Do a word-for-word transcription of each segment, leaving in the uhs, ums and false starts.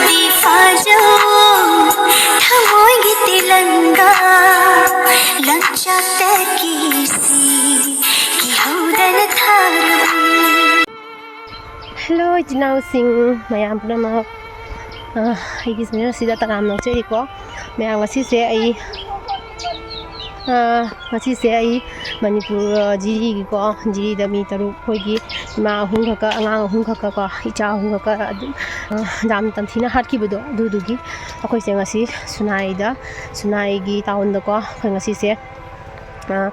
ꯐꯥꯖꯧ ꯊꯃꯣꯏꯒꯤ ꯇꯤꯂꯪꯒꯥ ꯂꯝꯆꯠꯇꯒꯤ ꯁꯤ ꯀꯤꯍꯧꯗꯅ ꯊꯥꯔꯕꯅꯤ꯫ ꯍꯦꯜꯂꯣ ꯏꯆꯤꯟ ꯏꯅꯥꯎꯁꯤꯡ ꯃꯌꯥꯝ ꯄꯨꯝꯅꯃꯛ, ꯑ, ꯑꯩꯒꯤ ꯆꯦꯅꯦꯜꯁꯤꯗ ꯇꯔꯥꯝꯅ ꯑꯣꯛꯆꯔꯤꯀꯣ꯫ ꯃꯌꯥꯝ ꯉꯁꯤꯁꯦ ꯑꯩ, ꯑ, ꯉꯁꯤꯁꯦ ꯑꯩ ꯃꯅꯤꯄꯨꯔ, ꯑ, ꯖꯤꯔꯤꯒꯤꯀꯣ, ꯖꯤꯔꯤꯗ ꯃꯤ ꯇꯔꯨꯛ, ꯑꯩꯈꯣꯏꯒꯤ ꯏꯃꯥ ꯑꯍꯨꯝ ꯈꯛꯀ, ꯑꯉꯥꯡ ꯑꯍꯨꯝ ꯈꯛꯀ ꯀꯣ, ꯏꯆꯥ ꯑꯍꯨꯝ ꯈꯛꯀ ꯑꯗꯨꯝ, ꯑ, ꯌꯥꯝ ꯇꯝꯊꯤꯅ ꯍꯥꯠꯈꯤꯕꯗꯣ, ꯑꯗꯨꯗꯨꯒꯤ ꯑꯩꯈꯣꯏꯁꯦ ꯉꯁꯤ ꯁꯨꯅꯥꯏꯗ, ꯁꯨꯅꯥꯏꯒꯤ ꯇꯥꯎꯟꯗꯀꯣ, ꯑꯩꯈꯣꯏ ꯉꯁꯤꯁꯦ, ꯑ,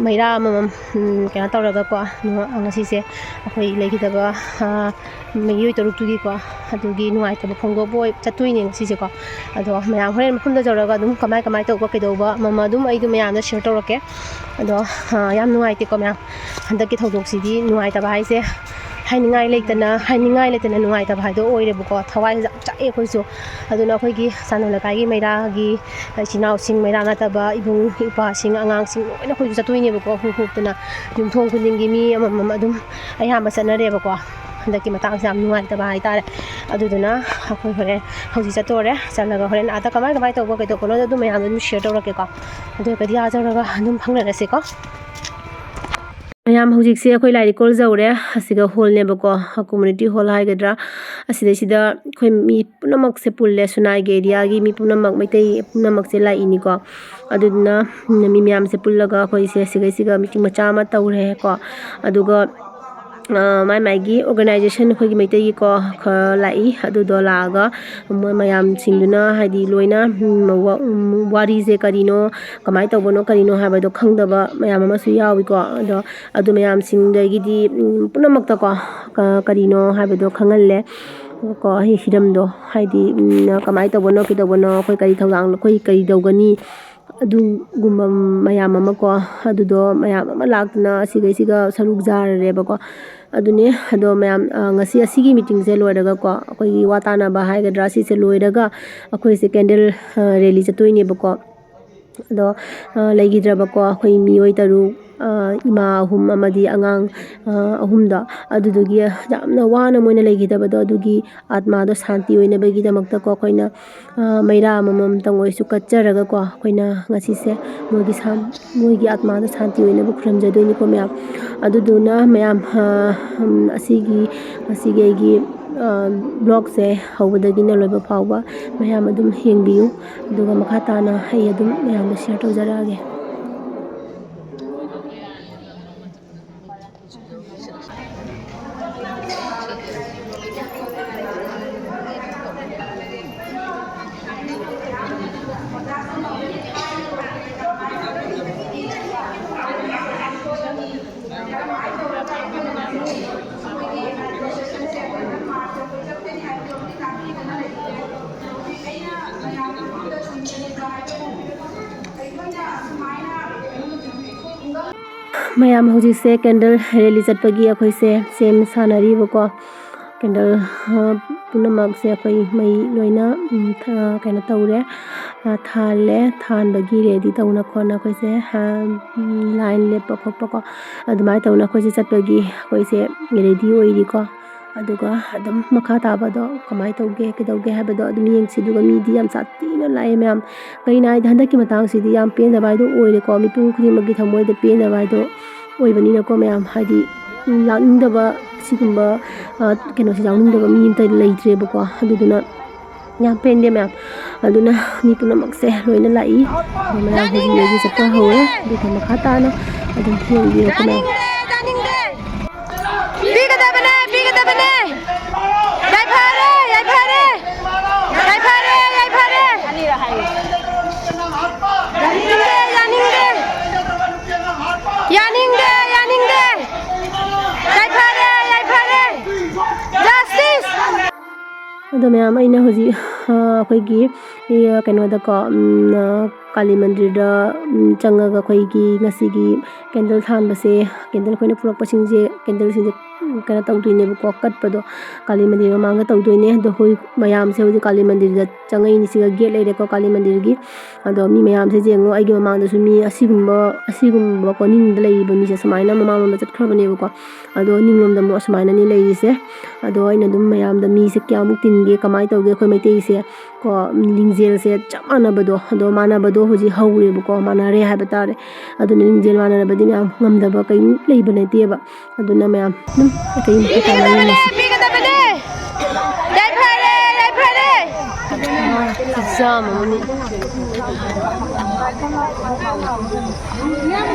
ꯃꯩꯔꯥ ꯑꯃꯃꯝ, ꯎꯝ, ꯀꯩꯅꯣ ꯇꯧꯔꯒꯀꯣ, ꯉꯁꯤꯁꯦ ꯑꯩꯈꯣꯏ ꯂꯩꯈꯤꯗꯕ, ꯑ, ꯃꯤꯑꯣꯏ ꯇꯔꯨꯛꯇꯨꯒꯤꯀꯣ, ꯑꯗꯨꯒꯤ ꯅꯨꯡꯉꯥꯏꯇꯕ ꯐꯣꯡꯗꯣꯛꯄ ꯑꯣꯏ-, ꯆꯠꯇꯣꯏꯅꯦ ꯉꯁꯤꯁꯦꯀꯣ꯫ ꯑꯗꯣ ꯃꯌꯥꯝ ꯍꯣꯔꯦꯟ ꯃꯐꯝꯗ ꯌꯧꯔꯒ ꯑꯗꯨꯝ ꯀꯃꯥꯏ ꯀꯃꯥꯏ ꯇꯧꯕ ꯀꯩꯗꯧꯕ ꯑꯃꯃ ꯑꯗꯨꯝ ꯑꯩ ꯑꯗꯨꯝ ꯃꯌꯥꯝꯗ ꯁꯤꯌꯔ ꯇꯧꯔꯛꯀꯦ꯫ ꯑꯗꯣ, ꯑ, ꯌꯥꯝ ꯅꯨꯡꯉꯥꯏꯇꯦꯀꯣ ꯃꯌꯥꯝ, ꯍꯟꯗꯛꯀꯤ ꯊꯧꯗꯣꯛꯁꯤꯗꯤ ꯅꯨꯡꯉꯥꯏꯇꯕ ꯍꯥꯏꯁꯦ ꯍꯥꯏꯅꯤꯡꯉꯥꯏ ꯂꯩꯇꯅ, ꯍꯥꯏꯅꯤꯡꯉꯥꯏ ꯂꯩꯇꯅ ꯅꯨꯡꯉꯥꯏꯇꯕ ꯍꯥꯏꯗꯣ ꯑꯣꯏꯔꯦꯕꯀꯣ꯫ ꯊꯋꯥꯏꯁꯦ ꯌꯥꯝ ꯆꯥꯛꯑꯦ ꯑꯩꯈꯣꯏꯁꯨ꯫ ꯑꯗꯨꯅ ꯑꯩꯈꯣꯏꯒꯤ ꯆꯥꯟꯗꯣꯟ ꯂꯩꯀꯥꯏꯒꯤ ꯃꯩꯔꯥꯒꯤ ꯏꯆꯤꯟ ꯏꯅꯥꯎꯁꯤꯡ, ꯃꯩꯔꯥ ꯅꯠꯇꯕ ꯏꯕꯨꯡ ꯏꯄ꯭ꯋꯥꯁꯤꯡ, ꯑꯉꯥꯡꯁꯤꯡ ꯂꯣꯏꯅ ꯑꯩꯈꯣꯏꯁꯨ ꯆꯠꯇꯣꯏꯅꯦꯕꯀꯣ, ꯍꯨꯞ ꯍꯨꯞꯇꯅ ꯌꯨꯝꯊꯣꯡ ꯈꯨꯗꯤꯡꯒꯤ ꯃꯤ ꯑꯃꯃꯝ ꯑꯗꯨꯝ ꯑꯌꯥꯝꯕ ꯆꯠꯅꯔꯦꯕꯀꯣ꯫ ꯍꯟꯗꯛꯀꯤ ꯃꯇꯥꯡꯁꯦ ꯌꯥꯝ ꯅꯨꯡꯉꯥꯏꯇꯕ ꯍꯥꯏꯇꯥꯔꯦ꯫ ꯑꯗꯨꯗꯨꯅ ꯑꯩꯈꯣꯏ ꯍꯣꯔꯦꯟ ꯍꯧꯖꯤꯛ ꯆꯠꯇꯣꯔꯦ꯫ ꯆꯠꯂꯒ ꯍꯣꯔꯦꯟ ꯑꯥꯗ ꯀꯃꯥꯏ ꯀꯃꯥꯏ ꯇꯧꯕ ꯀꯩꯗꯧꯕꯅꯣꯗꯣ ꯑꯗꯨ ꯃꯌꯥꯝꯗꯣ ꯑꯗꯨꯝ ꯁꯤꯌꯔ ꯇꯧꯔꯛꯀꯦꯀꯣ꯫ ꯑꯗꯨ ꯑꯣꯏꯔꯒꯗꯤ ꯑꯥ ꯌꯧꯔꯒ ꯑꯗꯨꯝ ꯐꯪꯅꯔꯁꯤꯀꯣ꯫ ꯃꯌꯥꯝ ꯍꯧꯖꯤꯛꯁꯦ ꯑꯩꯈꯣꯏ ꯂꯥꯏꯔꯤꯛ ꯀꯣꯜ ꯌꯧꯔꯦ꯫ ꯑꯁꯤꯒ ꯍꯣꯜꯅꯦꯕꯀꯣ, ꯀꯝꯃ꯭ꯌꯨꯅꯤꯇꯤ ꯍꯣꯜ ꯍꯥꯏꯒꯗ꯭ꯔꯥ꯫ ꯑꯁꯤꯗꯩꯁꯤꯗ ꯑꯩꯈꯣꯏ ꯃꯤ ꯄꯨꯝꯅꯃꯛꯁꯦ ꯄꯨꯜꯂꯦ, ꯁꯨꯅꯥꯏꯒꯤ ꯑꯦꯔꯤꯌꯥꯒꯤ ꯃꯤ ꯄꯨꯝꯅꯃꯛ, ꯃꯩꯇꯩ ꯄꯨꯝꯅꯃꯛꯁꯦ ꯂꯥꯛꯏꯅꯤꯀꯣ꯫ ꯑꯗꯨꯗꯨꯅ ꯃꯤ ꯃꯌꯥꯝꯁꯦ ꯄꯨꯜꯂꯒ ꯑꯩꯈꯣꯏꯁꯦ ꯁꯤꯒꯩꯁꯤꯒ ꯃꯤꯇꯤꯡ ꯃꯆꯥ ꯑꯃ ꯇꯧꯔꯦꯀꯣ꯫ ꯑꯗꯨꯒ, ꯑ, ꯃꯥꯏ ꯃꯥꯏꯒꯤ ꯑꯣꯔꯒꯅꯥꯏꯖꯦꯁꯟ ꯑꯩꯈꯣꯏꯒꯤ ꯃꯩꯇꯩꯒꯤꯀꯣ ꯈꯔ ꯂꯥꯛꯏ꯫ ꯑꯗꯨꯗꯣ ꯂꯥꯛꯑꯒ ꯃꯣꯏ ꯃꯌꯥꯝꯁꯤꯡꯗꯨꯅ ꯍꯥꯏꯗꯤ ꯂꯣꯏꯅ, ꯎꯝ, ꯋꯥ-, ꯎꯝ, ꯋꯥꯔꯤꯁꯦ ꯀꯔꯤꯅꯣ, ꯀꯃꯥꯏꯅ ꯇꯧꯕꯅꯣ ꯀꯔꯤꯅꯣ ꯍꯥꯏꯕꯗꯣ ꯈꯪꯗꯕ ꯃꯌꯥꯝ ꯑꯃꯁꯨ ꯌꯥꯎꯏꯀꯣ꯫ ꯑꯗꯣ ꯑꯗꯨ ꯃꯌꯥꯝꯁꯤꯡꯗꯒꯤꯗꯤ, ꯎꯝ, ꯄꯨꯝꯅꯃꯛꯇꯀꯣ ꯀ-, ꯀꯔꯤꯅꯣ ꯍꯥꯏꯕꯗꯣ ꯈꯪꯍꯜꯂꯦ꯫ ꯀꯣ, ꯍꯤ-, ꯍꯤꯔꯝꯗꯣ ꯍꯥꯏꯗꯤ, ꯎꯝ, ꯀꯃꯥꯏꯅ ꯇꯧꯕꯅꯣ, ꯀꯩꯗꯧꯕꯅꯣ, ꯑꯩꯈꯣꯏ ꯀꯔꯤ ꯊꯧꯗꯥꯡ, ꯑꯩꯈꯣꯏ ꯀꯔꯤ ꯇꯧꯒꯅꯤ, ꯑꯗꯨꯒꯨꯝꯕ ꯃꯌꯥꯝ ꯑꯃ ꯀꯣ, ꯑꯗꯨꯗꯣ ꯃꯌꯥꯝ ꯑꯃ ꯂꯥꯛꯇꯅ ꯑꯁꯤꯈꯩꯁꯤꯒ ꯁꯔꯨꯛ ꯌꯥꯔꯦꯕꯀꯣ꯫ ꯑꯗꯨꯅꯦ, ꯑꯗꯣ ꯃꯌꯥꯝ, ꯑ, ꯉꯁꯤ ꯑꯁꯤꯒꯤ ꯃꯤꯇꯤꯡꯁꯦ ꯂꯣꯏꯔꯒꯀꯣ, ꯑꯩꯈꯣꯏꯒꯤ ꯋꯥ ꯇꯥꯅꯕ ꯍꯥꯏꯒꯗ꯭ꯔꯥ, ꯁꯤꯁꯦ ꯂꯣꯏꯔꯒ ꯑꯩꯈꯣꯏꯁꯦ ꯀꯦꯟꯗꯜ, ꯑ, ꯔꯦꯂꯤ ꯆꯠꯇꯣꯏꯅꯦꯕꯀꯣ꯫ ꯑꯗꯣ, ꯑ, ꯂꯩꯈꯤꯗ꯭ꯔꯕꯀꯣ ꯑꯩꯈꯣꯏ ꯃꯤꯑꯣꯏ ꯇꯔꯨꯛ, ꯏꯃꯥ ꯑꯍꯨꯝ ꯑꯃꯗꯤ ꯑꯉꯥꯡ ꯑꯍꯨꯝꯗꯣ, ꯑꯗꯨꯗꯨꯒꯤ ꯌꯥꯝꯅ ꯋꯥꯅ ꯃꯣꯏꯅ ꯂꯩꯈꯤꯗꯕꯗꯣ, ꯑꯗꯨꯒꯤ ꯑꯥꯠꯃꯥꯗꯣ ꯁꯥꯟꯇꯤ ꯑꯣꯏꯅꯕꯒꯤꯗꯃꯛꯇꯀꯣ, ꯑꯩꯈꯣꯏꯅ ꯃꯩꯔꯥ ꯑꯃꯃꯝꯇꯪ ꯑꯣꯏꯔꯁꯨ ꯀꯠꯆꯔꯒꯀꯣ, ꯑꯩꯈꯣꯏꯅ ꯉꯁꯤꯁꯦ ꯃꯣꯏꯒꯤ ꯁꯥꯟ-, ꯃꯣꯏꯒꯤ ꯑꯥꯠꯃꯥꯗꯣ ꯁꯥꯟꯇꯤ ꯑꯣꯏꯅꯕ ꯈꯨꯔꯨꯝꯖꯗꯣꯏꯅꯤꯀꯣ ꯃꯌꯥꯝ꯫ ꯑꯗꯨꯗꯨꯅ ꯃꯌꯥꯝ, ꯑꯁꯤꯒꯤ, ꯉꯁꯤꯒꯤ ꯑꯩꯒꯤ vlogꯁꯦ ꯍꯧꯕꯗꯒꯤꯅ ꯂꯣꯏꯕ ꯐꯥꯎꯕ ꯃꯌꯥꯝ ꯑꯗꯨꯝ ꯌꯦꯡꯕꯤꯌꯨ꯫ ꯑꯗꯨꯒ ꯃꯈꯥ ꯇꯥꯅ ꯑꯩ ꯑꯗꯨꯝ ꯃꯌꯥꯝꯗ share ꯇꯧꯖꯔꯛꯑꯒꯦ꯫ ꯃꯌꯥꯝ ꯍꯧꯖꯤꯛꯁꯦ candle rally ꯆꯠꯄꯒꯤ ꯑꯩꯈꯣꯏꯁꯦ ꯁꯦꯝ ꯁꯥꯅꯔꯤꯕꯀꯣ꯫ Candle, ꯑ, ꯄꯨꯝꯅꯃꯛꯁꯦ ꯑꯩꯈꯣꯏ ꯃꯩ ꯂꯣꯏꯅ, ꯎꯝ, ꯊ-, ꯀꯩꯅꯣ ꯇꯧꯔꯦ, ꯑ, ꯊꯥꯜꯂꯦ꯫ ꯊꯥꯟꯕꯒꯤ ready ꯇꯧꯅ ꯈꯣꯠꯅ ꯑꯩꯈꯣꯏꯁꯦ, ꯑ, ꯎꯝ, line ꯂꯦꯞꯄ ꯈꯣꯠꯄꯀꯣ, ꯑꯗꯨꯃꯥꯏꯅ ꯇꯧꯅ ꯑꯩꯈꯣꯏꯁꯦ ꯆꯠꯄꯒꯤ ꯑꯩꯈꯣꯏꯁꯦ ready ꯑꯣꯏꯔꯤꯀꯣ꯫ ꯑꯗꯨꯒ ꯑꯗꯨꯝ ꯃꯈꯥ ꯇꯥꯕꯗꯣ ꯀꯃꯥꯏꯅ ꯇꯧꯒꯦ, ꯀꯩꯗꯧꯒꯦ ꯍꯥꯏꯕꯗꯣ ꯑꯗꯨꯝ ꯌꯦꯡꯁꯤ꯫ ꯑꯗꯨꯒ ꯃꯤꯗꯤ ꯌꯥꯝ ꯁꯥꯊꯤꯅ ꯂꯥꯛꯑꯦ ꯃꯌꯥꯝ꯫ ꯀꯩꯅꯣ ꯍꯥꯏꯗꯤ, ꯍꯟꯗꯛꯀꯤ ꯃꯇꯥꯡꯁꯤꯗꯤ ꯌꯥꯝ ꯄꯦꯟꯗꯕ ꯍꯥꯏꯗꯣ ꯑꯣꯏꯔꯦꯀꯣ꯫ ꯃꯤꯄꯨꯝ ꯈꯨꯗꯤꯡꯃꯛꯀꯤ ꯊꯃꯣꯏꯗ ꯄꯦꯟꯗꯕ ꯍꯥꯏꯗꯣ ꯑꯣꯏꯕꯅꯤꯅꯀꯣ ꯃꯌꯥꯝ, ꯍꯥꯏꯗꯤ, ꯂꯥꯛꯅꯤꯡꯗꯕ, ꯁꯤꯒꯨꯝꯕ, ꯑ, ꯀꯩꯅꯣꯁꯦ ꯌꯥꯎꯅꯤꯡꯗꯕ ꯃꯤ ꯑꯝꯇ ꯂꯩꯇ꯭ꯔꯦꯕꯀꯣ꯫ ꯑꯗꯨꯗꯨꯅ ꯌꯥꯝ ꯄꯦꯟꯗꯦ ꯃꯌꯥꯝ꯫ ꯑꯗꯨꯅ ꯃꯤ ꯄꯨꯝꯅꯃꯛꯁꯦ ꯂꯣꯏꯅ ꯂꯥꯛꯏ꯫ ꯑꯗꯨ ꯃꯌꯥꯝ ꯍꯧꯖꯤꯛ ꯍꯧꯖꯤꯛ ꯆꯠꯄ ꯍꯧꯔꯦ꯫ ꯑꯗꯨꯒ ꯃꯈꯥ ꯇꯥꯅ ꯑꯗꯨꯝ ꯌꯦꯡꯕꯤꯔꯛꯑꯣ ꯃꯌꯥꯝ꯫ ꯌꯥꯅꯤꯡꯗꯦ, ꯌꯥꯅꯤꯡꯗꯦ꯫ ꯄꯤꯒꯗꯕꯅꯦ, ꯄꯤꯒꯗꯕꯅꯦ꯫ ꯌꯥꯏꯐꯔꯦ, ꯌꯥꯏꯐꯔꯦ꯫ ꯌꯥꯏꯐꯔꯦ, ꯌꯥꯏꯐꯔꯦ꯫ ꯌꯥꯅꯤꯡꯗꯦ, ꯌꯥꯅꯤꯡꯗꯦ꯫ ꯌꯥꯅꯤꯡꯗꯦ, ꯌꯥꯅꯤꯡꯗꯦ꯫ ꯌꯥꯏꯐꯔꯦ, ꯌꯥꯏꯐꯔꯦ꯫ Justice꯫ ꯑꯗꯣ ꯃꯌꯥꯝ, ꯑꯩꯅ ꯍꯧꯖꯤꯛ, ꯑ, ꯑꯩꯈꯣꯏꯒꯤ, ꯑ, ꯀꯩꯅꯣꯗꯀꯣ, ꯎꯝ, ꯑ, ꯀꯥꯂꯤ ꯃꯟꯗꯤꯔꯗ, ꯎꯝ, ꯆꯪꯉꯒ ꯑꯩꯈꯣꯏꯒꯤ ꯉꯁꯤꯒꯤ ꯀꯦꯟꯗꯜ ꯊꯥꯟꯕꯁꯦ, ꯀꯦꯟꯗꯜ ꯑꯩꯈꯣꯏꯅ ꯄꯨꯔꯛꯄꯁꯤꯡꯁꯦ, ꯀꯦꯟꯗꯜꯁꯤꯡꯁꯦ, ꯎꯝ, ꯀꯩꯅꯣ ꯇꯧꯗꯣꯏꯅꯦꯕꯀꯣ, ꯀꯠꯄꯗꯣ ꯀꯥꯂꯤ ꯃꯟꯗꯤꯔ ꯃꯃꯥꯡꯗ ꯇꯧꯗꯣꯏꯅꯦ꯫ ꯑꯗꯣ ꯑꯩꯈꯣꯏ ꯃꯌꯥꯝꯁꯦ ꯍꯧꯖꯤꯛ ꯀꯥꯂꯤ ꯃꯟꯗꯤꯔꯗ ꯆꯪꯉꯛꯏꯅꯤ꯫ ꯁꯤꯒ ꯒꯦꯠ ꯂꯩꯔꯦꯀꯣ ꯀꯥꯂꯤ ꯃꯟꯗꯤꯔꯒꯤ꯫ ꯑꯗꯣ ꯃꯤ ꯃꯌꯥꯝꯁꯦ ꯌꯦꯡꯉꯣ, ꯑꯩꯒꯤ ꯃꯃꯥꯡꯗꯁꯨ ꯃꯤ ꯑꯁꯤꯒꯨꯝꯕ, ꯑꯁꯤꯒꯨꯝꯕ ꯀꯣꯅꯤꯡꯗ ꯂꯩꯔꯤꯕ ꯃꯤꯁꯦ ꯁꯨꯃꯥꯏꯅ ꯃꯃꯥꯡꯂꯣꯝꯗ ꯆꯠꯈ꯭ꯔꯕꯅꯦꯕꯀꯣ꯫ ꯑꯗꯣ ꯅꯤꯡꯂꯣꯝꯗ ꯑꯃꯨꯛ ꯑꯁꯨꯃꯥꯏꯅꯅꯦ ꯂꯩꯔꯤꯁꯦ꯫ ꯑꯗꯣ ꯑꯩꯅ ꯑꯗꯨꯝ ꯃꯌꯥꯝꯗ, ꯃꯤꯁꯦ ꯀꯌꯥꯃꯨꯛ ꯇꯤꯟꯒꯦ, ꯀꯃꯥꯏꯅ ꯇꯧꯒꯦ ꯑꯩꯈꯣꯏ ꯃꯩꯇꯩꯁꯦ ꯀꯣ, ꯂꯤꯡꯖꯦꯜꯁꯦ ꯆꯞ ꯃꯥꯟꯅꯕꯗꯣ, ꯑꯗꯣ ꯃꯥꯟꯅꯕꯗꯣ ꯍꯧꯖꯤꯛ ꯍꯧꯔꯦꯕꯀꯣ, ꯃꯥꯟꯅꯔꯦ ꯍꯥꯏꯕ ꯇꯥꯔꯦ꯫ ꯑꯗꯨꯅ ꯂꯤꯡꯖꯦꯜ ꯃꯥꯟꯅꯔꯕꯗꯤ ꯃꯌꯥꯝ ꯉꯝꯗꯕ ꯀꯔꯤꯝ ꯂꯩꯕ ꯅꯠꯇꯦꯕ꯫ ꯑꯗꯨꯅ ꯃꯌꯥꯝ ꯑꯗꯨꯝ ꯑꯇꯩ ꯃꯈꯥ ꯇꯥꯅ ꯌꯦꯡꯉꯁꯤ꯫ ꯄꯤꯒꯗꯕꯅꯦ! ꯌꯥꯏꯐꯔꯦ, ꯌꯥꯏꯐꯔꯦ! ꯈꯨꯌꯥꯝ ꯑꯃꯅꯤ꯫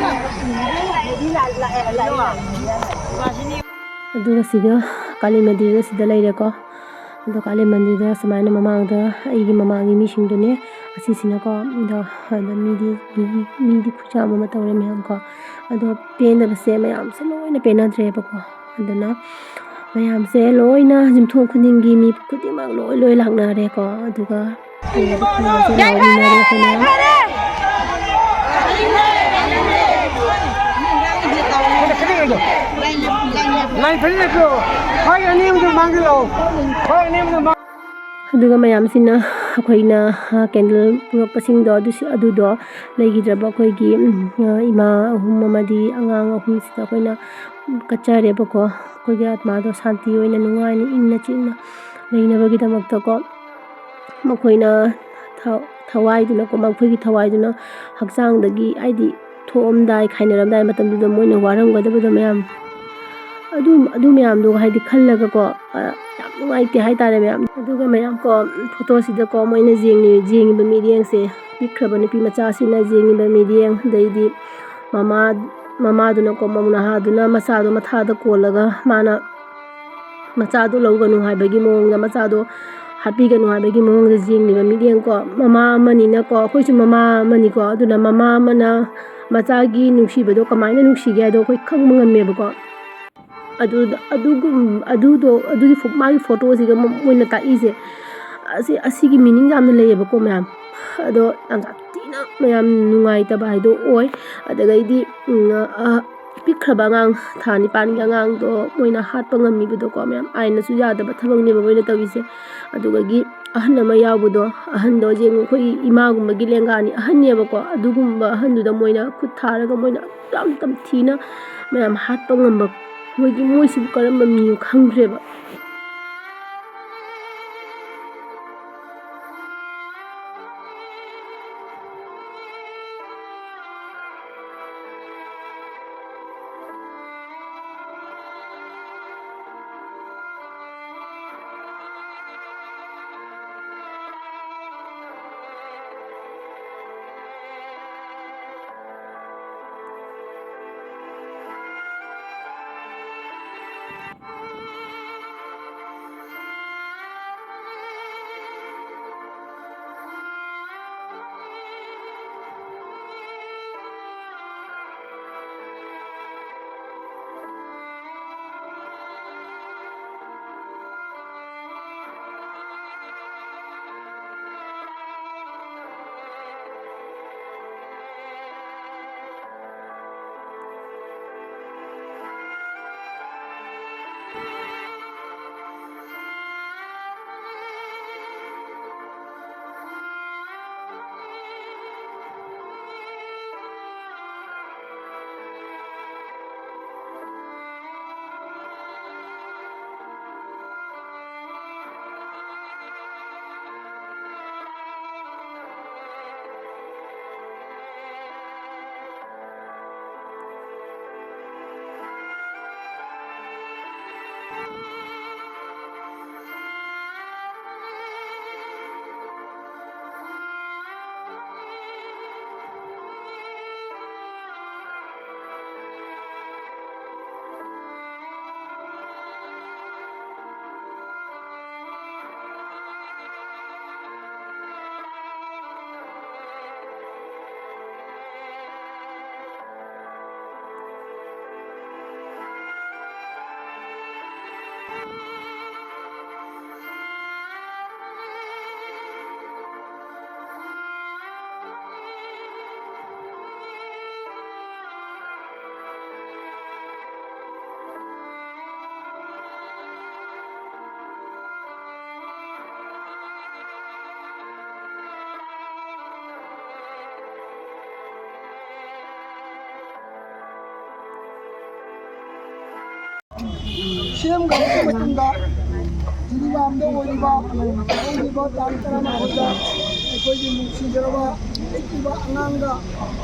ꯑꯗꯨꯒ ꯁꯤꯒ ꯀꯥꯂꯤ ꯃꯟꯗꯤꯔꯒ ꯁꯤꯗ ꯂꯩꯔꯦꯀꯣ꯫ ꯑꯗꯣ ꯀꯥꯂꯤ ꯃꯟꯗꯤꯔꯗ ꯁꯨꯃꯥꯏꯅ ꯃꯃꯥꯡꯗ, ꯑꯩꯒꯤ ꯃꯃꯥꯡꯒꯤ ꯃꯤꯁꯤꯡꯗꯨꯅꯦ ꯑꯁꯤꯁꯤꯅꯀꯣ꯫ ꯑꯗꯣ, ꯑꯗꯣ ꯃꯤꯗꯤ, ꯃꯤꯗꯤ, ꯃꯤꯗꯤ ꯈꯨꯌꯥꯝ ꯑꯃ ꯇꯧꯔꯦ ꯃꯌꯥꯝ ꯀꯣ꯫ ꯑꯗꯣ ꯄꯦꯟꯗꯕꯁꯦ ꯃꯌꯥꯝꯁꯦ ꯂꯣꯏꯅ ꯄꯦꯟꯅꯗ꯭ꯔꯦꯕꯀꯣ꯫ ꯑꯗꯨꯅ ꯃꯌꯥꯝꯁꯦ ꯂꯣꯏꯅ ꯌꯨꯝꯊꯣꯡ ꯈꯨꯗꯤꯡꯒꯤ ꯃꯤ ꯈꯨꯗꯤꯡꯃꯛ ꯂꯣꯏ ꯂꯣꯏ ꯂꯥꯛꯅꯔꯦꯀꯣ꯫ ꯑꯗꯨꯒ ꯃꯌꯥꯝꯁꯦ ꯂꯥꯎꯃꯤꯟꯅꯔꯦ ꯑꯩꯈꯣꯏꯅ꯫ ꯂꯥꯏ ꯐꯅꯦꯛ ꯂꯩꯕ꯭ꯔꯣ? ꯍꯣꯏ, ꯑꯅꯤ ꯑꯍꯨꯝꯗꯣ ꯃꯥꯡꯁꯤꯜꯂꯛꯑꯣ꯫ ꯍꯣꯏ, ꯑꯅꯤ ꯑꯍꯨꯝꯗꯣ ꯃꯥꯡ- ꯑꯗꯨꯒ ꯃꯌꯥꯝꯁꯤꯅ ꯑꯩꯈꯣꯏꯅ, ꯑ, ꯀꯦꯟꯗꯜ ꯄꯨꯔꯛꯄꯁꯤꯡꯗꯣ ꯑꯗꯨꯁꯨ, ꯑꯗꯨꯗꯣ ꯂꯩꯈꯤꯗ꯭ꯔꯕ ꯑꯩꯈꯣꯏꯒꯤ, ꯎꯝ, ꯑ, ꯏꯃꯥ ꯑꯍꯨꯝ ꯑꯃꯗꯤ ꯑꯉꯥꯡ ꯑꯍꯨꯝꯁꯤꯗ ꯑꯩꯈꯣꯏꯅ ꯀꯠꯆꯔꯦꯕꯀꯣ꯫ ꯑꯩꯈꯣꯏꯒꯤ ꯑꯥꯠꯃꯥꯗꯣ ꯁꯥꯟꯇꯤ ꯑꯣꯏꯅ ꯅꯨꯡꯉꯥꯏꯅ ꯏꯪꯅ ꯆꯤꯛꯅ ꯂꯩꯅꯕꯒꯤꯗꯃꯛꯇꯀꯣ꯫ ꯃꯈꯣꯏꯅ ꯊ-, ꯊꯋꯥꯏꯗꯨꯅꯀꯣ, ꯃꯈꯣꯏꯒꯤ ꯊꯋꯥꯏꯗꯨꯅ ꯍꯛꯆꯥꯡꯗꯒꯤ, ꯍꯥꯏꯗꯤ ꯊꯣꯛꯑꯝꯗꯥꯏ, ꯈꯥꯏꯅꯔꯝꯗꯥꯏ ꯃꯇꯝꯗꯨꯗ ꯃꯣꯏꯅ ꯋꯥꯔꯝꯒꯗꯕꯗꯣ ꯃꯌꯥꯝ, ꯑꯗꯨ, ꯑꯗꯨ ꯃꯌꯥꯝꯗꯣ ꯍꯥꯏꯗꯤ ꯈꯜꯂꯒꯀꯣ, ꯑ, ꯌꯥꯝ ꯅꯨꯡꯉꯥꯏꯇꯦ ꯍꯥꯏꯇꯥꯔꯦ ꯃꯌꯥꯝ꯫ ꯑꯗꯨꯒ ꯃꯌꯥꯝ ꯀꯣ, ꯐꯣꯇꯣꯁꯤꯗꯀꯣ ꯃꯣꯏꯅ ꯌꯦꯡꯉꯤ-, ꯌꯦꯡꯉꯤꯕ ꯃꯤꯠꯌꯦꯡꯁꯦ, ꯄꯤꯛꯈ꯭ꯔꯕ ꯅꯨꯄꯤ ꯃꯆꯥꯁꯤꯅ ꯌꯦꯡꯉꯤꯕ ꯃꯤꯠꯌꯦꯡ, ꯑꯗꯩꯗꯤ ꯃꯃꯥ, ꯃꯃꯥꯗꯨꯅꯀꯣ, ꯃꯧ ꯅꯍꯥꯗꯨꯅ ꯃꯆꯥꯗꯣ ꯃꯊꯥꯗ ꯀꯣꯜꯂꯒ ꯃꯥꯅ ꯃꯆꯥꯗꯣ ꯂꯧꯒꯅꯨ ꯍꯥꯏꯕꯒꯤ ꯃꯑꯣꯡꯗ, ꯃꯆꯥꯗꯣ ꯍꯥꯠꯄꯤꯒꯅꯨ ꯍꯥꯏꯕꯒꯤ ꯃꯑꯣꯡꯗ ꯌꯦꯡꯂꯤꯕ ꯃꯤꯠꯌꯦꯡꯀꯣ, ꯃꯃꯥ ꯑꯃꯅꯤꯅꯀꯣ, ꯑꯩꯈꯣꯏꯁꯨ ꯃꯃꯥ ꯑꯃꯅꯤꯀꯣ, ꯑꯗꯨꯅ ꯃꯃꯥ ꯑꯃꯅ ꯃꯆꯥꯒꯤ ꯅꯨꯡꯁꯤꯕꯗꯣ ꯀꯃꯥꯏꯅ ꯅꯨꯡꯁꯤꯒꯦ ꯍꯥꯏꯗꯣ ꯑꯩꯈꯣꯏ ꯈꯪꯕ ꯉꯝꯃꯦꯕꯀꯣ꯫ ꯑꯗꯨꯗ, ꯑꯗꯨꯒꯨꯝ-, ꯑꯗꯨꯗꯣ, ꯑꯗꯨꯒꯤ ꯐꯣ-, ꯃꯥꯒꯤ ꯐꯣꯇꯣꯁꯤꯒ ꯃ-, ꯃꯣꯏꯅ ꯇꯥꯛꯏꯁꯦ, ꯑꯁꯤ, ꯑꯁꯤꯒꯤ meaning ꯌꯥꯝꯅ ꯂꯩꯌꯦꯕꯀꯣ ꯃꯌꯥꯝ꯫ ꯑꯗꯣ ꯌꯥꯝ ꯁꯥꯊꯤꯅ ꯃꯌꯥꯝ ꯅꯨꯡꯉꯥꯏꯇꯕ ꯍꯥꯏꯗꯣ ꯑꯣꯏ꯫ ꯑꯗꯨꯗꯒꯤꯗꯤ, ꯎꯝ, ꯑ, ꯄꯤꯛꯈ꯭ꯔꯕ ꯑꯉꯥꯡ, ꯊꯥ ꯅꯤꯄꯥꯟꯒꯤ ꯑꯉꯥꯡꯗꯣ ꯃꯣꯏꯅ ꯍꯥꯠꯄ ꯉꯝꯃꯤꯕꯗꯣꯀꯣ, ꯃꯌꯥꯝ ꯑꯥꯏꯟꯅꯁꯨ ꯌꯥꯗꯕ ꯊꯕꯛꯅꯦꯕ ꯃꯣꯏꯅ ꯇꯧꯔꯤꯁꯦ꯫ ꯑꯗꯨꯗꯒꯤ ꯑꯍꯟ ꯑꯃ ꯌꯥꯎꯕꯗꯣ, ꯑꯍꯟꯗꯣ ꯌꯦꯡꯉꯨ, ꯑꯩꯈꯣꯏ ꯏꯃꯥꯒꯨꯝꯕꯒꯤ ꯂꯦꯡꯒꯥꯅꯤ, ꯑꯍꯟꯅꯦꯕꯀꯣ, ꯑꯗꯨꯒꯨꯝꯕ ꯑꯍꯟꯗꯨꯗ ꯃꯣꯏꯅ ꯈꯨꯠ ꯊꯥꯔꯒ ꯃꯣꯏꯅ ꯌꯥꯝ ꯇꯝꯊꯤꯅ ꯃꯌꯥꯝ ꯍꯥꯠꯄ ꯉꯝꯕ, ꯃꯣꯏꯒꯤ, ꯃꯣꯏꯁꯤꯕꯨ ꯀꯔꯝꯕ ꯃꯤꯅꯣ ꯈꯪꯗ꯭ꯔꯦꯕ꯫ ꯁꯦꯝꯈ꯭ꯔꯕ ꯃꯇꯨꯡꯗ ꯖꯤꯔꯤꯕꯥꯝꯗ ꯑꯣꯏꯔꯤꯕ ꯍꯧꯈꯤꯕ ꯇꯥꯡ ꯇꯔꯥꯃꯥꯄꯜꯗ ꯑꯩꯈꯣꯏꯒꯤ ꯅꯨꯡꯁꯤꯖꯔꯕ ꯄꯤꯛꯂꯤꯕ ꯑꯉꯥꯡꯒ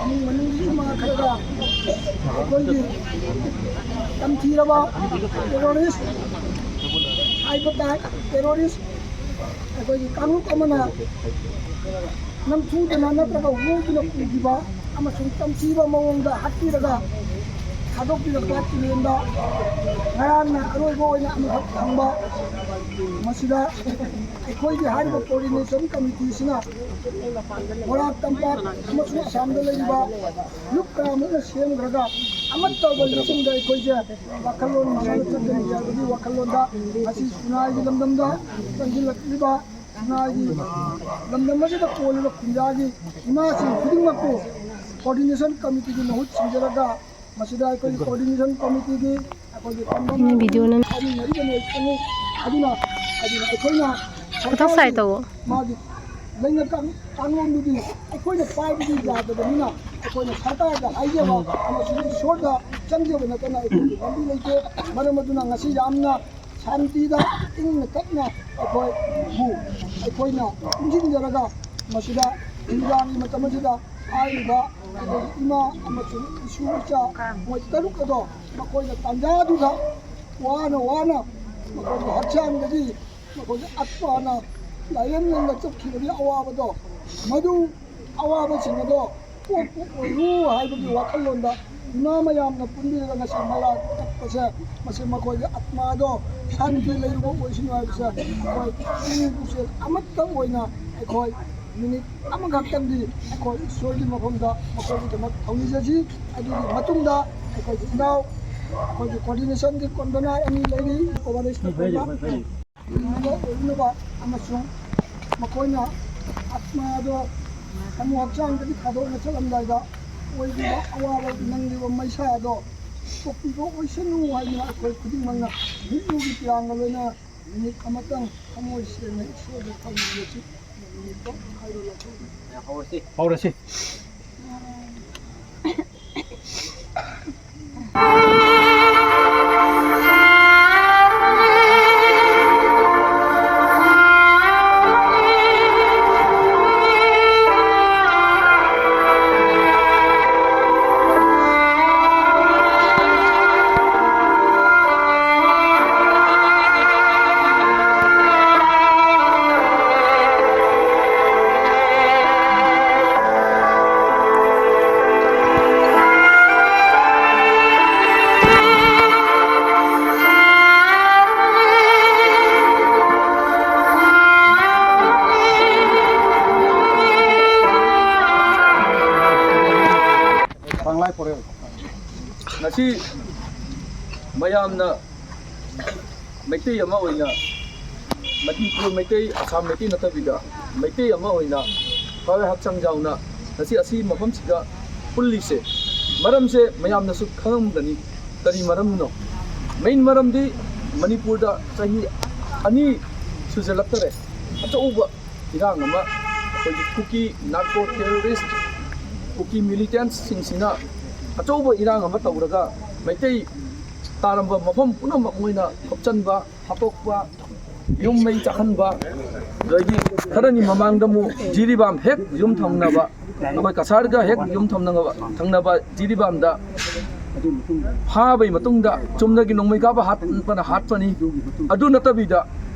ꯏꯃꯨꯡ ꯃꯅꯨꯡꯒꯤ ꯏꯃꯥ ꯈꯔꯒ ꯑꯩꯈꯣꯏꯒꯤ ꯇꯝꯊꯤꯔꯕ terrorist ꯍꯥꯏꯕ ꯇꯥꯏ, terrorist ꯑꯩꯈꯣꯏꯒꯤ ꯀꯥꯡꯂꯨꯞ ꯑꯃꯅ ꯅꯝꯊꯨꯗꯅ ꯅꯠꯇ꯭ꯔꯒ ꯍꯨꯗꯨꯅ ꯄꯨꯈꯤꯕ ꯑꯃꯁꯨꯡ ꯇꯝꯊꯤꯕ ꯃꯑꯣꯡꯗ ꯍꯥꯠꯄꯤꯔꯒ ꯊꯥꯗꯣꯛꯄꯤꯔꯛꯄ ꯇꯨꯔꯦꯟꯗ ꯉꯔꯥꯡꯅ ꯑꯔꯣꯏꯕ ꯑꯣꯏꯅ ꯑꯃꯈꯛ ꯐꯪꯕ꯫ ꯃꯁꯤꯗ ꯑꯩꯈꯣꯏꯒꯤ ꯍꯥꯏꯔꯤꯕ coordination committee ꯁꯤꯅ ꯕꯣꯔꯥꯛ ꯇꯝꯄꯥꯛ ꯑꯃꯁꯨꯡ ꯑꯁꯥꯝꯗ ꯂꯩꯔꯤꯕ ꯂꯨꯞ ꯀꯌꯥꯃꯨꯛꯅ ꯁꯦꯝꯈ꯭ꯔꯒ ꯑꯃꯠꯇ ꯑꯣꯏꯕ ꯂꯤꯁꯤꯡꯗ ꯑꯩꯈꯣꯏꯁꯦ ꯋꯥꯈꯜꯂꯣꯟ ꯃꯥꯟꯅꯅ ꯆꯠꯀꯅꯤ ꯍꯥꯏꯕꯒꯤ ꯋꯥꯈꯜꯂꯣꯟꯗ ꯉꯁꯤ ꯁꯤꯅꯥꯏꯒꯤ ꯂꯝꯗꯝꯗ ꯆꯪꯁꯤꯜꯂꯛꯂꯤꯕ ꯁꯤꯅꯥꯏꯒꯤ ꯂꯝꯗꯝ ꯑꯁꯤꯗ ꯀꯣꯜꯂꯤꯕ ꯈꯨꯟꯖꯥꯒꯤ ꯏꯃꯥꯁꯤꯡ ꯈꯨꯗꯤꯡꯃꯛꯄꯨ coordination committee ꯒꯤ ꯃꯍꯨꯠ ꯁꯤꯟꯖꯔꯒ ꯃꯁꯤꯗ ꯑꯩꯈꯣꯏꯒꯤ coordination committee ꯒꯤ ꯑꯩꯈꯣꯏꯒꯤ ꯄꯥꯝꯕꯝ ꯏꯅꯦ, video ꯅꯝ- ꯐꯥꯎꯃꯤꯟꯅꯔꯤꯕꯅꯤ ꯑꯩ ꯈꯪꯉꯤ꯫ ꯑꯗꯨꯅ ꯑꯗꯨꯅ ꯑꯩꯈꯣꯏꯅ ꯃꯊꯛ ꯁꯥꯏ ꯇꯧꯑꯣ꯫ ꯃꯥꯒꯤ ꯂꯩꯉꯥꯛ ꯀꯥꯡ-, ꯀꯥꯡꯂꯣꯟꯗꯨꯗꯤ ꯑꯩꯈꯣꯏꯅ ꯄꯥꯏꯕꯗꯤ ꯌꯥꯗꯕꯅꯤꯅ ꯑꯩꯈꯣꯏꯅ ꯁꯔꯀꯥꯔꯗ ꯍꯥꯏꯖꯕ ꯑꯃꯁꯨꯡ ꯏꯁꯣꯔꯗ ꯆꯪꯖꯕ ꯅꯠꯇꯅ ꯑꯩꯈꯣꯏꯒꯤ ꯂꯝꯕꯤ ꯂꯩꯇꯦ꯫ ꯃꯔꯝ ꯑꯗꯨꯅ ꯉꯁꯤ ꯌꯥꯝꯅ ꯁꯥꯟꯇꯤꯗ ꯏꯪꯅ ꯇꯞꯅ ꯑꯩꯈꯣꯏꯕꯨ ꯑꯩꯈꯣꯏꯅ ꯄꯨꯟꯁꯤꯟꯖꯔꯒ ꯃꯁꯤꯗ ꯅꯨꯃꯤꯗꯥꯡꯒꯤ ꯃꯇꯝ ꯑꯁꯤꯗ ꯍꯥꯏꯔꯤꯕ ꯑꯩꯈꯣꯏꯒꯤ ꯏꯃꯥ ꯑꯃꯁꯨꯡ ꯏꯁꯨ ꯏꯆꯥ ꯃꯣꯏ ꯇꯔꯨꯛ ꯑꯗꯣ ꯃꯈꯣꯏꯅ ꯇꯥꯟꯖꯥꯗꯨꯗ ꯋꯥꯅ ꯋꯥꯅ ꯃꯈꯣꯏꯒꯤ ꯍꯛꯆꯥꯡꯗꯒꯤ ꯃꯈꯣꯏꯒꯤ ꯑꯠꯃꯥꯅ ꯂꯥꯏꯌꯦꯡ ꯌꯦꯡꯕ ꯆꯠꯈꯤꯕꯒꯤ ꯑꯋꯥꯕꯗꯣ, ꯃꯗꯨ ꯑꯋꯥꯕꯁꯤꯡ ꯑꯗꯣ ꯀꯣꯛꯄ ꯑꯣꯏꯌꯨ ꯍꯥꯏꯕꯒꯤ ꯋꯥꯈꯜꯂꯣꯟꯗ ꯏꯃꯥ ꯃꯌꯥꯝꯅ ꯄꯨꯟꯕꯤꯔꯒ ꯉꯁꯤ ꯃꯩꯔꯥ ꯀꯠꯄꯁꯦ, ꯃꯁꯤ ꯃꯈꯣꯏꯒꯤ ꯑꯠꯃꯥꯗꯣ ꯁꯥꯟꯇꯤ ꯂꯩꯔꯨꯕ ꯑꯣꯏꯁꯅꯨ ꯍꯥꯏꯕꯁꯦ ꯑꯩꯈꯣꯏ ꯄꯨꯛꯅꯤꯡ ꯄꯨꯛꯆꯦꯜ ꯑꯃꯠꯇ ꯑꯣꯏꯅ ꯑꯩꯈꯣꯏ ꯃꯤꯅꯤꯠ ꯑꯃꯈꯛꯇꯪꯗꯤ ꯑꯩꯈꯣꯏ ꯏꯁꯣꯔꯒꯤ ꯃꯐꯝꯗ ꯃꯈꯣꯏꯒꯤꯗꯃꯛ ꯊꯧꯅꯤꯖꯁꯤ꯫ ꯑꯗꯨꯒꯤ ꯃꯇꯨꯡꯗ ꯑꯩꯈꯣꯏꯒꯤ ꯏꯅꯥꯎ, ꯑꯩꯈꯣꯏꯒꯤ coordination ꯒꯤ convener ꯑꯅꯤ ꯂꯩꯔꯤ, ꯀꯣꯕꯔꯦꯁ ꯇꯧꯕ ꯑꯣꯏꯅꯕ ꯑꯃꯁꯨꯡ ꯃꯈꯣꯏꯅ ꯑꯠꯃꯥꯗꯣ ꯊꯃꯣꯏ ꯍꯛꯆꯥꯡꯗꯒꯤ ꯊꯥꯗꯣꯛꯅ ꯆꯠꯂꯝꯗꯥꯏꯗ ꯑꯣꯏꯔꯤꯕ ꯑꯋꯥꯕ ꯅꯪꯂꯤꯕ ꯃꯩꯁꯥ ꯑꯗꯣ ꯀꯣꯛꯄꯤꯕ ꯑꯣꯏꯁꯅꯨ ꯍꯥꯏꯗꯨꯅ ꯑꯩꯈꯣꯏ ꯈꯨꯗꯤꯡꯃꯛꯅ ꯃꯤꯠꯂꯨꯒꯤ ꯄꯤꯌꯥꯡꯒ ꯂꯣꯏꯅ ꯃꯤꯅꯤꯠ ꯑꯃꯇꯪ ꯊꯃꯣꯏ ꯁꯦꯡꯅ ꯏꯁꯣꯔꯗ ꯊꯧꯅꯤꯖꯁꯤ꯫ ꯃꯤꯅꯤꯠꯇꯣ ꯍꯥꯏꯔꯣ ꯂꯧꯊꯣꯛꯑꯣ꯫ ꯍꯧꯔꯁꯤ꯫ ꯍꯧꯔꯁꯤ꯫ ꯉꯁꯤ ꯃꯌꯥꯝꯅ ꯃꯩꯇꯩ ꯑꯃ ꯑꯣꯏꯅ, ꯃꯅꯤꯄꯨꯔ ꯃꯩꯇꯩ, ꯑꯁꯥꯝ ꯃꯩꯇꯩ ꯅꯠꯇꯕꯤꯗ ꯃꯩꯇꯩ ꯑꯃ ꯑꯣꯏꯅ ꯊꯋꯥꯏ ꯍꯛꯆꯥꯡ ꯌꯥꯎꯅ ꯉꯁꯤ ꯑꯁꯤ ꯃꯐꯝꯁꯤꯗ ꯄꯨꯜꯂꯤꯁꯦ, ꯃꯔꯝꯁꯦ ꯃꯌꯥꯝꯅꯁꯨ ꯈꯪꯉꯝꯒꯅꯤ꯫ ꯀꯔꯤ ꯃꯔꯝꯅꯣ? ꯃꯦꯟ ꯃꯔꯝꯗꯤ ꯃꯅꯤꯄꯨꯔꯗ ꯆꯍꯤ ꯑꯅꯤ ꯁꯨꯖꯜꯂꯛꯇꯔꯦ, ꯑꯆꯧꯕ ꯏꯔꯥꯡ ꯑꯃ ꯑꯩꯈꯣꯏꯒꯤ ꯀꯨꯀꯤ ꯅꯥꯔꯀꯣ ꯇꯦꯔꯣꯔꯤꯁ, ꯀꯨꯀꯤ ꯃꯤꯂꯤꯇꯦꯟꯁꯁꯤꯡꯁꯤꯅ ꯑꯆꯧꯕ ꯏꯔꯥꯡ ꯑꯃ ꯇꯧꯔꯒ ꯃꯩꯇꯩ ꯇꯥꯔꯝꯕ ꯃꯐꯝ ꯄꯨꯝꯅꯃꯛ ꯃꯣꯏꯅ ꯈꯣꯞꯆꯟꯕ, ꯍꯥꯠꯇꯣꯛꯄ, ꯌꯨꯝ ꯃꯩ ꯆꯥꯛꯍꯟꯕ, ꯑꯗꯒꯤ ꯈꯔꯅꯤ ꯃꯃꯥꯡꯗ ꯑꯃꯨꯛ ꯖꯤꯔꯤꯕꯥꯝ ꯍꯦꯛ ꯌꯨꯝ ꯊꯪꯅꯕ, ꯑꯩꯈꯣꯏ ꯀꯁꯥꯔꯒ ꯍꯦꯛ ꯌꯨꯝ ꯊꯪꯅꯕ, ꯊꯪꯅꯕ ꯖꯤꯔꯤꯕꯥꯝꯗ ꯐꯥꯕꯒꯤ ꯃꯇꯨꯡꯗ ꯆꯨꯝꯅꯒꯤ ꯅꯣꯡꯃꯩ ꯀꯥꯞꯄ ꯍꯥꯠꯄꯅ ꯍꯥꯠꯄꯅꯤ꯫ ꯑꯗꯨ ꯅꯠꯇꯕꯤꯗ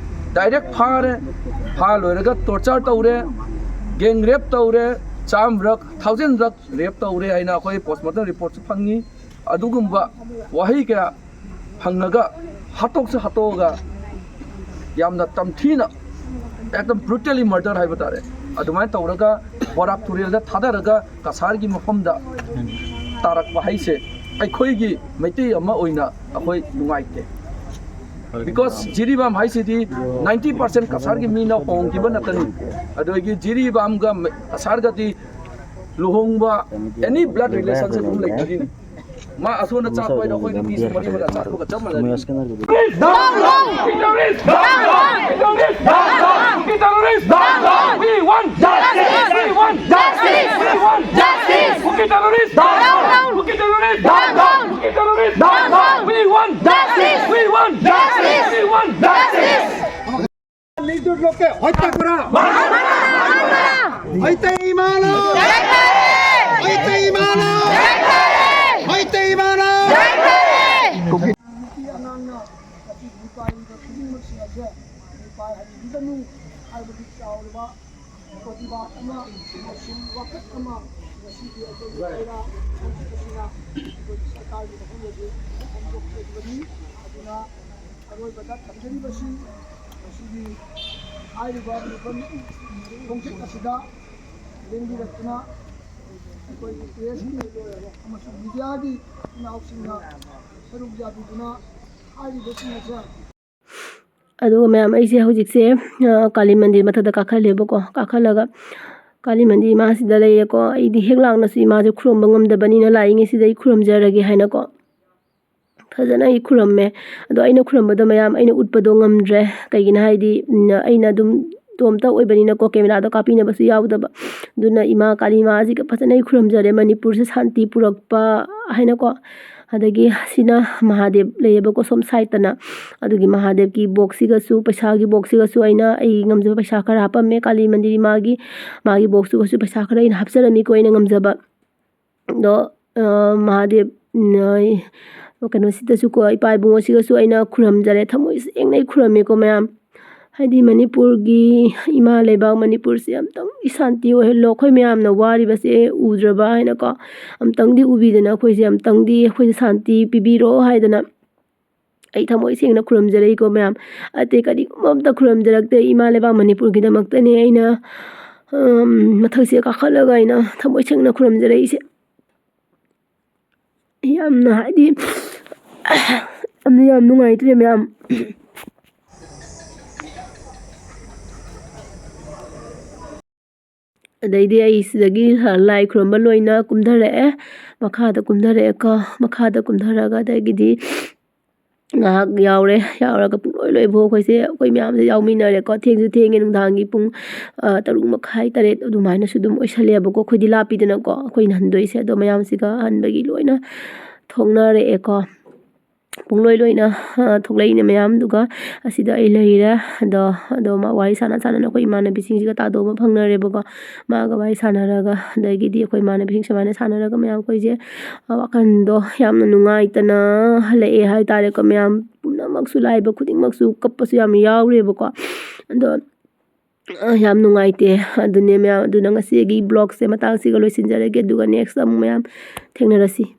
ꯗꯥꯏꯔꯦꯛ ꯐꯥꯔꯦ, ꯐꯥ ꯂꯣꯏꯔꯒ ꯇꯣꯔꯆꯔ ꯇꯧꯔꯦ, ꯒꯦꯡ ꯔꯦꯞ ꯇꯧꯔꯦ, ꯆꯥꯝꯃꯔꯛ, ꯊꯥꯎꯖꯟꯔꯛ ꯔꯦꯞ ꯇꯧꯔꯦ ꯍꯥꯏꯅ ꯑꯩꯈꯣꯏ ꯄꯣꯁꯃꯣꯔꯇꯦꯝ ꯔꯤꯄꯣꯔꯠꯁꯨ ꯐꯪꯉꯤ꯫ ꯑꯗꯨꯒꯨꯝꯕ ꯋꯥꯍꯩ ꯀꯌꯥ ꯐꯪꯉꯒ ꯍꯥꯠꯇꯣꯛꯁꯨ ꯍꯥꯠꯇꯣꯛꯑꯒ ꯌꯥꯝꯅ ꯇꯝꯊꯤꯅ, ꯑꯦꯛꯗꯝ ꯕ꯭ꯔꯨꯇꯦꯂꯤ ꯃꯔꯗꯔ ꯍꯥꯏꯕ ꯇꯥꯔꯦ, ꯑꯗꯨꯃꯥꯏꯅ ꯇꯧꯔꯒ ꯕꯣꯔꯥꯛ ꯇꯨꯔꯦꯜꯗ ꯊꯥꯗꯔꯒ ꯀꯁꯥꯔꯒꯤ ꯃꯐꯝꯗ ꯇꯥꯔꯛꯄ ꯍꯥꯏꯁꯦ ꯑꯩꯈꯣꯏꯒꯤ ꯃꯩꯇꯩ ꯑꯃ ꯑꯣꯏꯅ ꯑꯩꯈꯣꯏ ꯅꯨꯡꯉꯥꯏꯇꯦ꯫ ꯕꯤꯀꯣꯁ ꯖꯤꯔꯤꯕꯥꯝ ꯍꯥꯏꯁꯤꯗꯤ ꯅꯥꯏꯟꯇꯤ ꯄꯥꯔꯁꯦꯟ ꯀꯁꯥꯔꯒꯤ ꯃꯤꯅ ꯍꯣꯡꯈꯤꯕ ꯅꯠꯇꯅꯤ꯫ ꯑꯗꯨꯗꯒꯤ ꯖꯤꯔꯤꯕꯥꯝꯒ ꯀꯁꯥꯔꯒꯗꯤ ꯂꯨꯍꯣꯡꯕ, ꯑꯦꯅꯤ ꯕ꯭ꯂꯗ ꯔꯤꯂꯦꯁꯟꯁꯤꯞ ꯑꯗꯨꯝ ꯂꯩꯅꯔꯤꯅꯤ꯫ ꯃꯥ ꯑꯁꯣꯝꯗ ꯆꯥꯛꯄ ꯍꯥꯏꯅ ꯑꯩꯈꯣꯏꯒꯤ ꯃꯤꯁꯨ ꯃꯔꯤ ꯃꯇꯥ ꯆꯥꯛꯄꯒ ꯆꯞ ꯃꯥꯟꯅꯩ꯫ Terrorist! Down! Down! Terrorist! Down! Terrorist! Down! We want justice! We want justice! We want justice! Kuki terrorist! Down! Kuki terrorist! Down! Kuki terrorist! Down! We want justice! We want justice! We want justice! নির্দোষ লোককে হত্যা করা। হইতে ইমানো! হইতে ইমানো! হইতে ইমানো! ꯅꯨꯄꯤ ꯑꯉꯥꯡꯅ ꯃꯁꯤ ꯃꯤꯄꯥꯏꯔꯤꯕ ꯈꯨꯗꯤꯡꯃꯛꯁꯤꯡ ꯑꯁꯦ ꯃꯤꯄꯥꯏꯍꯟꯕꯤꯒꯅꯨ ꯍꯥꯏꯕꯒꯤ ꯆꯥꯎꯔꯕ ꯄ꯭ꯔꯇꯤꯕꯥꯗ ꯑꯃ ꯑꯃꯁꯨꯡ ꯋꯥꯀꯠ ꯑꯃ ꯉꯁꯤꯒꯤ ꯑꯩꯈꯣꯏꯒꯤ ꯀꯩꯔꯥ ꯈꯣꯡꯆꯠ ꯑꯁꯤꯅ ꯑꯩꯈꯣꯏꯒꯤ ꯁꯔꯀꯥꯔꯒꯤ ꯃꯐꯝꯗꯁꯨ ꯐꯣꯡꯗꯣꯛꯆꯔꯤꯕꯅꯤ꯫ ꯑꯗꯨꯅ ꯑꯔꯣꯏꯕꯗ ꯊꯝꯖꯔꯤꯕꯁꯤ ꯃꯁꯤꯒꯤ ꯍꯥꯏꯔꯤꯕ ꯃꯤꯐꯝ ꯈꯣꯡꯆꯠ ꯑꯁꯤꯗ ꯂꯦꯡꯕꯤꯔꯛꯇꯨꯅ ꯑꯩꯈꯣꯏꯒꯤ ꯄ꯭ꯔꯦꯁꯀꯤ ꯑꯃꯁꯨꯡ ꯃꯤꯗꯤꯌꯥꯒꯤ ꯏꯅꯥꯎꯁꯤꯡꯅ ꯁꯔꯨꯛ ꯌꯥꯕꯤꯗꯨꯅ ꯍꯥꯏꯔꯤꯕꯁꯤꯡ ꯑꯁꯦ꯫ ꯑꯗꯨꯒ ꯃꯌꯥꯝ, ꯑꯩꯁꯦ ꯍꯧꯖꯤꯛꯁꯦ, ꯑ, ꯀꯥꯂꯤ ꯃꯟꯗꯤꯔ ꯃꯊꯛꯇ ꯀꯥꯈꯠꯂꯦꯕꯀꯣ꯫ ꯀꯥꯈꯠꯂꯒ ꯀꯥꯂꯤ ꯃꯟꯗꯤꯔ ꯏꯃꯥꯁꯤꯗ ꯂꯩꯔꯦꯀꯣ꯫ ꯑꯩꯗꯤ ꯍꯦꯛ ꯂꯥꯛꯅꯁꯨ ꯏꯃꯥꯁꯦ ꯈꯨꯔꯨꯝꯕ ꯉꯝꯗꯕꯅꯤꯅ ꯂꯥꯛꯏꯉꯩꯁꯤꯗ ꯑꯩ ꯈꯨꯔꯨꯝꯖꯔꯒꯦ ꯍꯥꯏꯅꯀꯣ꯫ ꯐꯖꯅ ꯑꯩ ꯈꯨꯔꯨꯝꯃꯦ꯫ ꯑꯗꯣ ꯑꯩꯅ ꯈꯨꯔꯨꯝꯕꯗꯣ ꯃꯌꯥꯝ ꯑꯩꯅ ꯎꯠꯄꯗꯣ ꯉꯝꯗ꯭ꯔꯦ꯫ ꯀꯩꯒꯤꯅꯣ ꯍꯥꯏꯗꯤ, ꯎꯝ, ꯑꯩꯅ ꯑꯗꯨꯝ ꯏꯇꯣꯝꯇ ꯑꯣꯏꯕꯅꯤꯅꯀꯣ, ꯀꯦꯃꯦꯔꯥꯗꯣ ꯀꯥꯞꯄꯤꯅꯕꯁꯨ ꯌꯥꯎꯗꯕ꯫ ꯑꯗꯨꯅ ꯏꯃꯥ ꯀꯥꯂꯤ ꯃꯥꯁꯤꯒ ꯐꯖꯅ ꯑꯩ ꯈꯨꯔꯨꯝꯖꯔꯦ, ꯃꯅꯤꯄꯨꯔꯁꯦ ꯁꯥꯟꯇꯤ ꯄꯨꯔꯛꯄ ꯍꯥꯏꯅꯀꯣ꯫ ꯑꯗꯒꯤ ꯁꯤꯅ ꯃꯍꯥꯗꯦꯕ ꯂꯩꯌꯦꯕꯀꯣ, ꯁꯣꯝ ꯁꯥꯏꯠꯇꯅ꯫ ꯑꯗꯨꯒꯤ ꯃꯍꯥꯗꯦꯕꯀꯤ ꯕꯣꯛꯁꯁꯤꯒꯁꯨ, ꯄꯩꯁꯥꯒꯤ ꯕꯣꯛꯁꯁꯤꯒꯁꯨ ꯑꯩꯅ ꯑꯩ ꯉꯝꯖꯕ ꯄꯩꯁꯥ ꯈꯔ ꯍꯥꯞꯄꯝꯃꯦ꯫ ꯀꯥꯂꯤ ꯃꯟꯗꯤꯔ ꯃꯥꯒꯤ, ꯃꯥꯒꯤ ꯕꯣꯛꯁꯇꯨꯒꯁꯨ ꯄꯩꯁꯥ ꯈꯔ ꯑꯩꯅ ꯍꯥꯞꯆꯔꯝꯃꯤꯀꯣ, ꯑꯩꯅ ꯉꯝꯖꯕ꯫ ꯑꯗꯣ, ꯑ, ꯃꯍꯥꯗꯦꯕ, ꯎꯝ, ꯑ, ꯀꯩꯅꯣꯁꯤꯗꯁꯨꯀꯣ, ꯏꯄꯥ ꯏꯕꯨꯡꯉꯣꯁꯤꯒꯁꯨ ꯑꯩꯅ ꯈꯨꯔꯨꯝꯖꯔꯦ, ꯊꯃꯣꯏ ꯁꯦꯡꯅ ꯑꯩ ꯈꯨꯔꯨꯝꯃꯦꯀꯣ ꯃꯌꯥꯝ꯫ ꯍꯥꯏꯗꯤ ꯃꯅꯤꯄꯨꯔꯒꯤ ꯏꯃꯥ ꯂꯩꯕꯥꯛ ꯃꯅꯤꯄꯨꯔꯁꯦ ꯑꯝꯇꯪ ꯁꯥꯟꯇꯤ ꯑꯣꯏꯍꯜꯂꯣ, ꯑꯩꯈꯣꯏ ꯃꯌꯥꯝꯅ ꯋꯥꯔꯤꯕꯁꯦ ꯎꯗ꯭ꯔꯕ ꯍꯥꯏꯅꯀꯣ, ꯑꯝꯇꯪꯗꯤ ꯎꯕꯤꯗꯅ ꯑꯩꯈꯣꯏꯁꯦ, ꯑꯝꯇꯪꯗꯤ ꯑꯩꯈꯣꯏꯁꯦ ꯁꯥꯟꯇꯤ ꯄꯤꯕꯤꯔꯣ ꯍꯥꯏꯗꯅ ꯑꯩ ꯊꯃꯣꯏ ꯁꯦꯡꯅ ꯈꯨꯔꯨꯝꯖꯔꯤꯀꯣ ꯃꯌꯥꯝ꯫ ꯑꯇꯩ ꯀꯔꯤꯒꯨꯝꯕ ꯑꯝꯇ ꯈꯨꯔꯨꯝꯖꯔꯛꯇꯦ, ꯏꯃꯥ ꯂꯩꯕꯥꯛ ꯃꯅꯤꯄꯨꯔꯒꯤꯗꯃꯛꯇꯅꯦ ꯑꯩꯅ, ꯎꯝ, ꯃꯊꯛꯁꯤꯗ ꯀꯥꯈꯠꯂꯒ ꯑꯩꯅ ꯊꯃꯣꯏ ꯁꯦꯡꯅ ꯈꯨꯔꯨꯝꯖꯔꯛꯏꯁꯦ꯫ ꯌꯥꯝꯅ ꯍꯥꯏꯗꯤ, ꯌꯥꯝꯅ, ꯌꯥꯝ ꯅꯨꯡꯉꯥꯏꯇ꯭ꯔꯦ ꯃꯌꯥꯝ꯫ ꯑꯗꯩꯗꯤ ꯑꯩ ꯁꯤꯗꯒꯤ ꯂꯥꯏ ꯈꯨꯔꯨꯝꯕ ꯂꯣꯏꯅ ꯀꯨꯝꯊꯔꯛꯑꯦ, ꯃꯈꯥꯗ ꯀꯨꯝꯊꯔꯛꯑꯦꯀꯣ꯫ ꯃꯈꯥꯗ ꯀꯨꯝꯊꯔꯒ ꯑꯗꯒꯤꯗꯤ ꯉꯥꯏꯍꯥꯛ ꯌꯥꯎꯔꯦ, ꯌꯥꯎꯔꯒ ꯄꯨꯡꯂꯣꯏ ꯂꯣꯏꯕ ꯑꯩꯈꯣꯏꯁꯦ, ꯑꯩꯈꯣꯏ ꯃꯌꯥꯝꯁꯦ ꯌꯥꯎꯃꯤꯟꯅꯔꯦꯀꯣ꯫ ꯊꯦꯡꯁꯨ ꯊꯦꯡꯉꯦ, ꯅꯨꯡꯗꯥꯡꯒꯤ ꯄꯨꯡ, ꯑ, ꯇꯔꯨꯛ ꯃꯈꯥꯏ, ꯇꯔꯦꯠ ꯑꯗꯨꯃꯥꯏꯅꯁꯨ ꯑꯗꯨꯝ ꯑꯣꯏꯁꯜꯂꯦꯕꯀꯣ꯫ ꯑꯩꯈꯣꯏꯗꯤ ꯂꯥꯞꯄꯤꯗꯅꯀꯣ, ꯑꯩꯈꯣꯏꯅ ꯍꯟꯗꯣꯏꯁꯦ꯫ ꯑꯗꯣ ꯃꯌꯥꯝꯁꯤꯒ ꯍꯟꯕꯒꯤ ꯂꯣꯏꯅ ꯊꯣꯛꯅꯔꯛꯑꯦꯀꯣ꯫ ꯄꯨꯡꯂꯣꯏ ꯂꯣꯏꯅ, ꯑ, ꯊꯣꯛꯂꯛꯏꯅꯦ ꯃꯌꯥꯝꯗꯨꯒ꯫ ꯑꯁꯤꯗ ꯑꯩ ꯂꯩꯔꯦ꯫ ꯑꯗꯣ, ꯑꯗꯣ ꯃꯥ ꯋꯥꯔꯤ ꯁꯥꯟꯅ ꯁꯥꯟꯅꯅ ꯑꯩꯈꯣꯏ ꯏꯃꯥꯟꯅꯕꯤꯁꯤꯡꯁꯤꯒ ꯇꯥꯗꯧꯕ ꯐꯪꯅꯔꯦꯕꯀꯣ꯫ ꯃꯥꯒ ꯋꯥꯔꯤ ꯁꯥꯟꯅꯔꯒ, ꯑꯗꯒꯤꯗꯤ ꯑꯩꯈꯣꯏ ꯏꯃꯥꯟꯅꯕꯤꯁꯤꯡ ꯁꯨꯃꯥꯏꯅ ꯁꯥꯟꯅꯔꯒ ꯃꯌꯥꯝ ꯑꯩꯈꯣꯏꯁꯦ, ꯑ, ꯋꯥꯈꯜꯗꯣ ꯌꯥꯝꯅ ꯅꯨꯡꯉꯥꯏꯇꯅ ꯍꯜꯂꯛꯑꯦ ꯍꯥꯏꯇꯥꯔꯦꯀꯣ꯫ ꯃꯌꯥꯝ ꯄꯨꯝꯅꯃꯛꯁꯨ, ꯂꯥꯛꯏꯕ ꯈꯨꯗꯤꯡꯃꯛꯁꯨ ꯀꯞꯄꯁꯨ ꯌꯥꯝ ꯌꯥꯎꯔꯦꯕꯀꯣ꯫ ꯑꯗꯣ, ꯑ, ꯌꯥꯝ ꯅꯨꯡꯉꯥꯏꯇꯦ꯫ ꯑꯗꯨꯅꯦ ꯃꯌꯥꯝ, ꯑꯗꯨꯅ ꯉꯁꯤꯒꯤ vlogꯁꯦ ꯃꯇꯥꯡꯁꯤꯒ ꯂꯣꯏꯁꯤꯟꯖꯔꯒꯦ꯫ ꯑꯗꯨꯒ next ꯑꯃꯨꯛ ꯃꯌꯥꯝ ꯊꯦꯡꯅꯔꯁꯤ꯫